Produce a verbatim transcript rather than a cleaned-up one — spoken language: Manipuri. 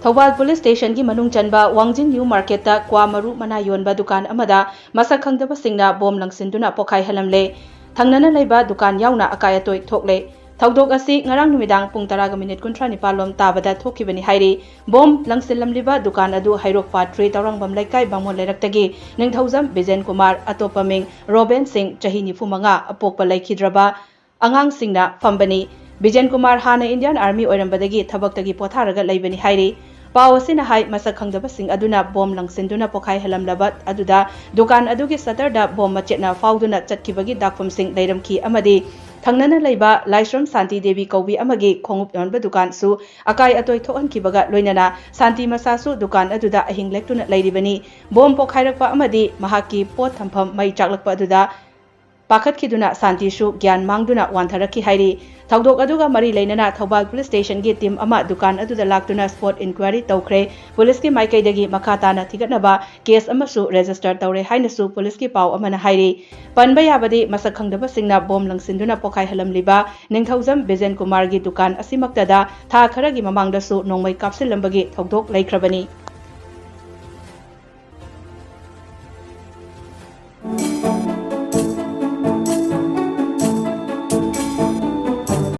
ꯊꯧꯕꯥꯜ ꯄꯨꯂꯤꯁ ꯁ꯭ꯇꯦꯁꯟꯒꯤ ꯃꯅꯨꯡ ꯆꯟꯕ ꯋꯥꯡꯖꯤꯡ ꯅ꯭ꯌꯨ ꯃꯥꯔꯀꯦꯠꯇ ꯀ꯭ꯋꯥ ꯃꯔꯨ ꯃꯅꯥ ꯌꯣꯟꯕ ꯗꯨꯀꯥꯟ ꯑꯃꯗ ꯃꯁꯛ ꯈꯪꯗꯕꯁꯤꯡꯅ ꯕꯣꯝ ꯂꯪꯁꯤꯟꯗꯨꯅ ꯄꯣꯈꯥꯏꯍꯜꯂꯝꯂꯦ꯫ ꯊꯪꯅꯅ ꯂꯩꯕ ꯗꯨꯀꯥꯟ ꯌꯥꯎꯅ ꯑꯀꯥꯏ ꯑꯇꯣꯏ ꯊꯣꯛꯂꯦ꯫ ꯊꯧꯗꯣꯛ ꯑꯁꯤ ꯉꯔꯥꯡ ꯅꯨꯃꯤꯗꯥꯡ ꯄꯨꯡ ꯇꯔꯥꯒ ꯃꯤꯅꯤꯠ ꯀꯨꯟꯊ꯭ꯔꯥ ꯅꯤꯄꯥꯟ ꯂꯣꯝ ꯇꯥꯕꯗ ꯊꯣꯛꯈꯤꯕꯅꯤ ꯍꯥꯏꯔꯤ꯫ ꯕꯣꯝ ꯂꯪꯁꯤꯜꯂꯝꯂꯤꯕ ꯗꯨꯀꯥꯟ ꯑꯗꯨ ꯍꯩꯔꯣꯛ ꯄꯥꯠ ꯊ꯭ꯔꯤ ꯇꯧꯔꯥꯡꯕꯝ ꯂꯩꯀꯥꯏ ꯕꯥꯃꯣꯟ ꯂꯩꯔꯛꯇꯒꯤ ꯅꯤꯡꯊꯧꯖꯝ ꯕꯤꯖꯦꯟ ꯀꯨꯃꯥꯔ, ꯑꯇꯣꯞꯄ ꯃꯤꯡ ꯔꯣꯕꯦꯟ ꯁꯤꯡ, ꯆꯍꯤ ꯅꯤꯐꯨ ꯃꯉꯥ, ꯑꯄꯣꯛꯄ ꯂꯩꯈꯤꯗ꯭ꯔꯕ ꯑꯉꯥꯡꯁꯤꯡꯅ ꯐꯝꯕꯅꯤ꯫ ꯕꯤꯖꯦꯟ ꯀꯨꯃꯥꯔ ꯍꯥꯟꯅ ꯏꯟꯗꯤꯌꯥꯟ ꯑꯥꯔꯃꯤ ꯑꯣꯏꯔꯝꯕꯗꯒꯤ ꯊꯕꯛꯇꯒꯤ ꯄꯣꯊꯥꯔꯒ ꯂꯩꯕꯅꯤ ꯍꯥꯏꯔꯤ꯫ ꯄꯥꯎ ꯑꯁꯤꯅ ꯍꯥꯏ, ꯃꯁꯛ ꯈꯪꯗꯕꯁꯤꯡ ꯑꯗꯨꯅ ꯕꯣꯝ ꯂꯪꯁꯤꯟꯗꯨꯅ ꯄꯣꯈꯥꯏꯍꯜꯂꯝꯂꯕ ꯑꯗꯨꯗ ꯗꯨꯀꯥꯟ ꯑꯗꯨꯒꯤ ꯁꯇꯔꯗ ꯕꯣꯝ ꯃꯆꯦꯠꯅ ꯐꯥꯎꯗꯨꯅ ꯆꯠꯈꯤꯕꯒꯤ ꯗꯥꯛꯐꯝꯁꯤꯡ ꯂꯩꯔꯝꯈꯤ ꯑꯃꯗꯤ ꯊꯪꯅꯅ ꯂꯩꯕ ꯂꯥꯏꯁ꯭ꯔꯝ ꯁꯥꯟꯇꯤ ꯗꯦꯕꯤ ꯀꯧꯕꯤ ꯑꯃꯒꯤ ꯈꯣꯡꯎꯞ ꯌꯣꯟꯕ ꯗꯨꯀꯥꯟꯁꯨ ꯑꯀꯥꯏ ꯑꯇꯣꯏ ꯊꯣꯛꯍꯟꯈꯤꯕꯒ ꯂꯣꯏꯅꯅ ꯁꯥꯟꯇꯤ ꯃꯁꯥꯁꯨ ꯗꯨꯀꯥꯟ ꯑꯗꯨꯗ ꯑꯍꯤꯡ ꯂꯦꯛꯇꯨꯅ ꯂꯩꯔꯤꯕꯅꯤ꯫ ꯕꯣꯝ ꯄꯣꯈꯥꯏꯔꯛꯄ ꯑꯃꯗꯤ ꯃꯍꯥꯛꯀꯤ ꯄꯣꯠ ꯊꯝꯐꯝ ꯃꯩ ꯆꯥꯛꯂꯛꯄ ꯑꯗꯨꯗ ꯄꯥꯈꯠꯈꯤꯗꯨꯅ ꯁꯥꯟꯇꯤꯁꯨ ꯒ꯭ꯌꯥꯟ ꯃꯥꯡꯗꯨꯅ ꯋꯥꯟꯊꯔꯛꯈꯤ ꯍꯥꯏꯔꯤ꯫ ꯊꯧꯗꯣꯛ ꯑꯗꯨꯒ ꯃꯔꯤ ꯂꯩꯅꯅ ꯊꯧꯕꯥꯜ ꯄꯨꯂꯤꯁ ꯁ꯭ꯇꯦꯁꯟꯒꯤ ꯇꯤꯝ ꯑꯃ ꯗꯨꯀꯥꯟ ꯑꯗꯨꯗ ꯂꯥꯛꯇꯨꯅ ꯁ꯭ꯄꯣꯠ ꯏꯟꯀ꯭ꯋꯥꯏꯔꯤ ꯇꯧꯈ꯭ꯔꯦ꯫ ꯄꯨꯂꯤꯁꯀꯤ ꯃꯥꯏꯀꯩꯗꯒꯤ ꯃꯈꯥ ꯇꯥꯅ ꯊꯤꯒꯠꯅꯕ ꯀꯦꯁ ꯑꯃꯁꯨ ꯔꯦꯖꯤꯁꯇꯔ ꯇꯧꯔꯦ ꯍꯥꯏꯅꯁꯨ ꯄꯨꯂꯤꯁꯀꯤ ꯄꯥꯎ ꯑꯃꯅ ꯍꯥꯏꯔꯤ꯫ ꯄꯟꯕ ꯌꯥꯕꯗꯤ, ꯃꯁꯛ ꯈꯪꯗꯕꯁꯤꯡꯅ ꯕꯣꯝ ꯂꯪꯁꯤꯟꯗꯨꯅ ꯄꯣꯈꯥꯏꯍꯜꯂꯝꯂꯤꯕ ꯅꯤꯡꯊꯧꯖꯝ ꯕꯤꯖꯦꯟ ꯀꯨꯃꯥꯔꯒꯤ ꯗꯨꯀꯥꯟ ꯑꯁꯤꯃꯛꯇꯗ ꯊꯥ ꯈꯔꯒꯤ ꯃꯃꯥꯡꯗꯁꯨ ꯅꯣꯡꯃꯩ ꯀꯥꯞꯁꯤꯜꯂꯝꯕꯒꯤ ꯊꯧꯗꯣꯛ ꯂꯩꯈ꯭ꯔꯕꯅꯤ꯫